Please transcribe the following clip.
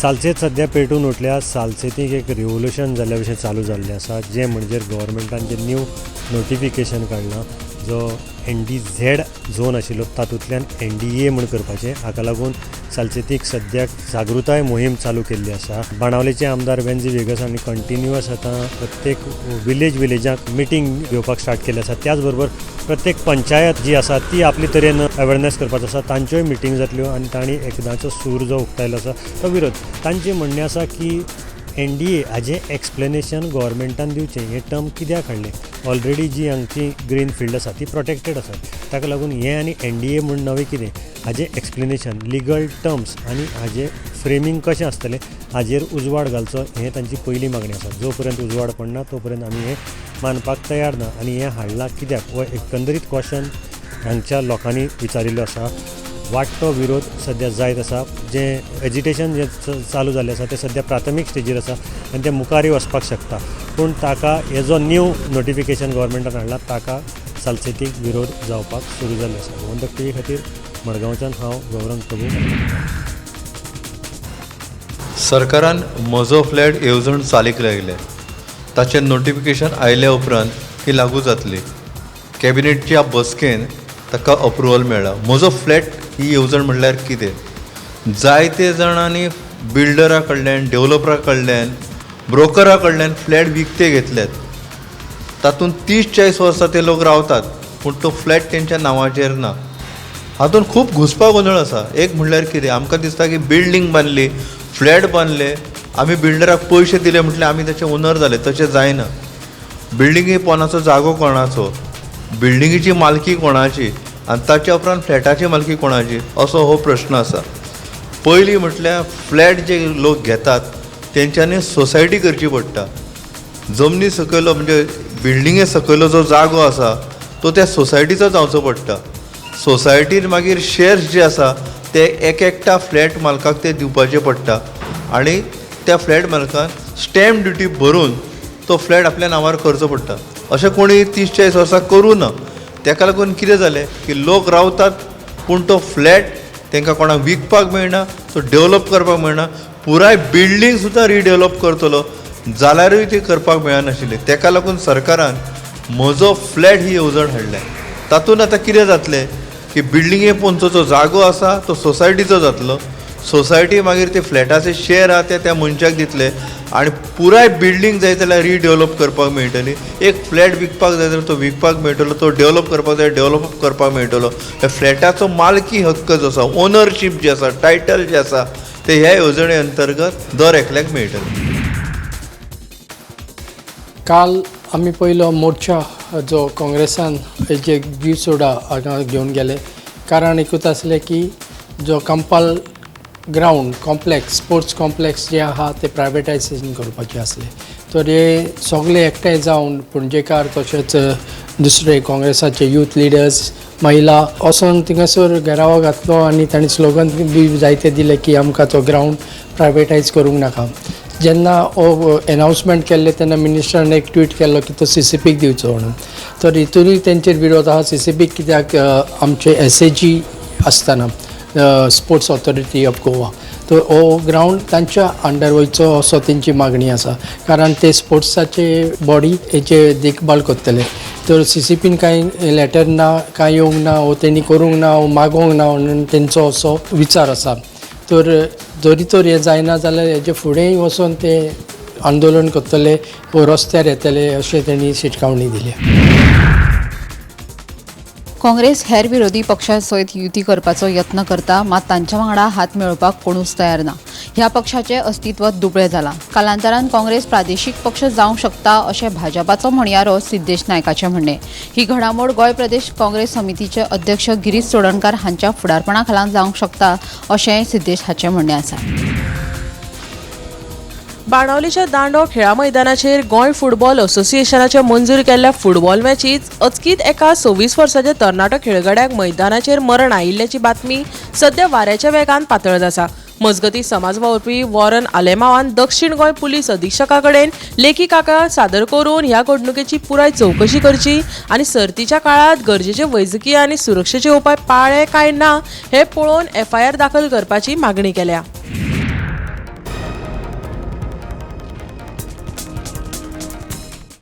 सालसेत सध्या पेटून उठल्या. सालसेतीक एक रिवोल्युशन जाल्ल्या भशेन चालू जाल्लें आसा, जें म्हणजे गव्हर्मेंटान जें न्यू नोटिफिकेशन काडलां, जो NDZ zone आशिल्लो तातूंतल्यान NDA म्हूण करपाचें. हाका लागून सालसेतीक सद्याक जागृताय मोहीम चालू केल्ली आसा. बाणावलेचे आमदार वेन्झी वेगस हांणी कंटिन्युअस आतां प्रत्येक विलेज विलेजाक मिटींग घेवपाक स्टार्ट केल्ली आसा. त्याच बरोबर प्रत्येक पंचायत जी आसा ती आपले तरेन अवेरनेस करपाचो आसा, तांच्योय मिटींग जातल्यो आनी तांणी एकदांचो सूर जो उक्तायलो आसा तो विरोध. तांचें म्हणणें आसा की NDA हाजें एक्सप्लेनेशन गव्हर्मेंटान दिवचें. हें टर्म कित्याक हाडलें? ऑलरेडी जी हांगची ग्रीन फिल्ड आसा ती प्रोटेक्टेड आसा, ताका लागून हें आनी NDA म्हूण नवें कितें हाजें एक्सप्लेनेशन, लिगल टर्म्स आनी हाजें फ्रेमींग कशें आसतलें हाजेर उजवाड घालचो, हें तांची पयली मागणी आसा. जो पर्यंत उजवाड पडना तो पर्यंत आमी हें मानपाक तयार ना आनी हें हाडलां कित्याक हो एकंदरीत क्वेश्चन हांगच्या लोकांनी विचारिल्लो आसा. वाडटो विरोध सद्या जायत आसा. जें एजिटेशन जें चालू जाल्लें आसा तें सद्या प्राथमीक स्टेजीर आसा आनी तें मुखारय वचपाक शकता, पूण ताका हे जो न्यू नोटिफिकेशन गव्हर्मेंटान हाडला ताका सालसेतीक विरोध जावपाक सुरू जाल्लो आसा. गोमंतक टीव्ही खातीर मडगांवच्यान हांव गौरंग प्रभू. सरकारान म्हजो फ्लॅट येवजण चालीक लायल्या, ताचें नोटिफिकेशन आयल्या उपरांत ती लागू जातली. कॅबिनेटच्या बसकेन ताका अप्रुवल मेळ्ळा. म्हजो फ्लॅट ही येवजण म्हणल्यार कितें? जायते जाणांनी बिल्डरा कडल्यान, डेवलपरा कडल्यान, ब्रोकरा कडल्यान फ्लॅट विकते घेतल्यात. तातूंत 30-40 वर्सां ते लोक रावतात, पूण तो फ्लॅट तेंच्या नांवाचेर ना. हातूंत खूब घुस्पा गोंदळ आसा. एक म्हणल्यार कितें, आमकां दिसता की बिल्डींग बांदली, फ्लॅट बांदले, आमी बिल्डराक पयशे दिले म्हटल्यार आमी ताचे ओनर जाले. तशें जायना. बिल्डिंगे पोंदाचो जागो कोणाचो, बिल्डिंगेची मालकी कोणाची आनी ताच्या उपरांत फ्लॅटाची मालकी कोणाची, असो हो प्रश्न आसा. पयलीं म्हटल्यार फ्लॅट जे लोक घेतात तेंच्यांनी सोसायटी करची पडटा. जमनी सकयलो म्हणजे बिल्डिंगे सकयलो जो जागो आसा तो त्या सोसायटीचो जावचो पडटा. सोसायटीन मागीर शेर्स जे आसा ते एक एकट्या फ्लॅट मालकाक ते दिवपाचे पडटा आनी त्या फ्लॅट मालकान स्टॅम्प ड्युटी भरून तो फ्लॅट आपल्या नांवार करचो पडटा. अशें कोणी 30-40 वर्सां करूं ना. ताका लागून कितें जालें की लोक रावतात पूण तो फ्लॅट तांकां कोणाक विकपाक मेळना, तो डेवलप करपाक मेळना. पुराय बिल्डींग सुद्दां रिडेवलप करतलो जाल्यारूय ती करपाक मेळनाशिल्ली. ताका लागून सरकारान म्हजो फ्लॅट ही येवजण हाडल्या. तातूंत आतां कितें जातलें की बिल्डिंगे पोंदचो जो जागो आसा तो सोसायटीचो जातलो. सोसायटी मागीर ते फ्लॅटाचे शेर आहा ते त्या मनशाक दितले आनी पुराय बिल्डींग जाय जाल्यार रिडेवलप करपाक मेळटली. एक फ्लॅट विकपाक जाय जाल्यार तो विकपाक मेळटलो, तो डेवलप करपाक जाय डेवलप करपाक मेळटलो. ह्या फ्लॅटाचो मालकी हक्क जो आसा, ओनरशीप जी आसा, टायटल जे आसा ते ह्या येवजणे अंतर्गत दर एकल्याक मेळटले. काल आमी पयलो मोर्चा जो काँग्रेसान जे गिरसोडा हांगा घेवन गेले, कारण एकूच आसलें की जो Campal ground complex, sports complex जे आहा ते प्रायवेटायजेशन करपाचें आसलें. तर हे सगळे एकठांय जावन पणजेकार तशेंच दुसरे काँग्रेसाचे यूथ लिडर्स, महिला वचोन थिंगासर घेरावो घातलो आनी तांणी स्लोगन बी जायते दिले की आमकां तो ग्रावंड प्रायवेटायज करूंक नाका. जेन्ना हो एनावन्समेंट केल्लें तेन्ना मिनिस्टरान एक ट्वीट केल्लो की तो सीसीपीक दिवचो म्हणून. तर हितूनय तेंचेर विरोध आहा. सीसीपीक कित्याक? आमचे एसएजी आसतना, स्पोर्ट्स ऑथॉरिटी ऑफ गोवा, तर हो ग्रावंड तांच्या अंडर वयचो असो तेंची मागणी आसा, कारण ते स्पोर्ट्साचे बॉडी हेचे देखभाल करतले. तर सीसीपीन कांय लेटर ना, कांय येवंक ना, वो तेणी करूंक ना, वो मागोंक ना म्हणून तेंचो असो विचार आसा. तर जरी तर हें जायना जाल्यार हेजे फुडेंय वचोन ते आंदोलन करतले वो रस्त्यार येतले अशें तेणी शिटकावणी दिल्या. काँग्रेस हेर विरोधी पक्षां सयत युती करपाचो यत्न करता, मात तांच्या वांगडा हात मेळोवपाक कोणूच तयार ना. ह्या पक्षाचें अस्तित्व दुबळें जालां. कालांतरान काँग्रेस प्रादेशीक पक्ष जावंक शकता अशें भाजपाचो म्हणयारो सिद्धेश नायकाचें म्हणणें. ही घडामोड गोंय प्रदेश काँग्रेस समितीचे अध्यक्ष गिरीश चोडणकार हांच्या फुडारपणा खाला जावंक शकता अशें सिद्धेश हाचें म्हणणें आसा. बाणावलीच्या दांडो खेळा मैदानाचेर गोंय फुटबॉल असोसिएशनाच्या मंजूर केल्ल्या फुटबॉल मॅचीत अचकीत एका 26 वर्साच्या तरणाटो खेळगड्याक मैदानाचेर मरण आयिल्ल्याची बातमी सध्या वाऱ्याच्या वेगान पातळत आसा. मजगतीं, समाज वावुरपी वॉरन आलेमावान दक्षिण गोंय पुलीस अधिक्षका कडेन लेखी कागाळ सादर करून ह्या घडणुकेची पुराय चवकशी करची आनी सर्तीच्या काळात गरजेचे वैजकी आनी सुरक्षेचे उपाय पाळ्ळे काय ना हे पळोवन एफआयआर दाखल करपाची मागणी केल्या.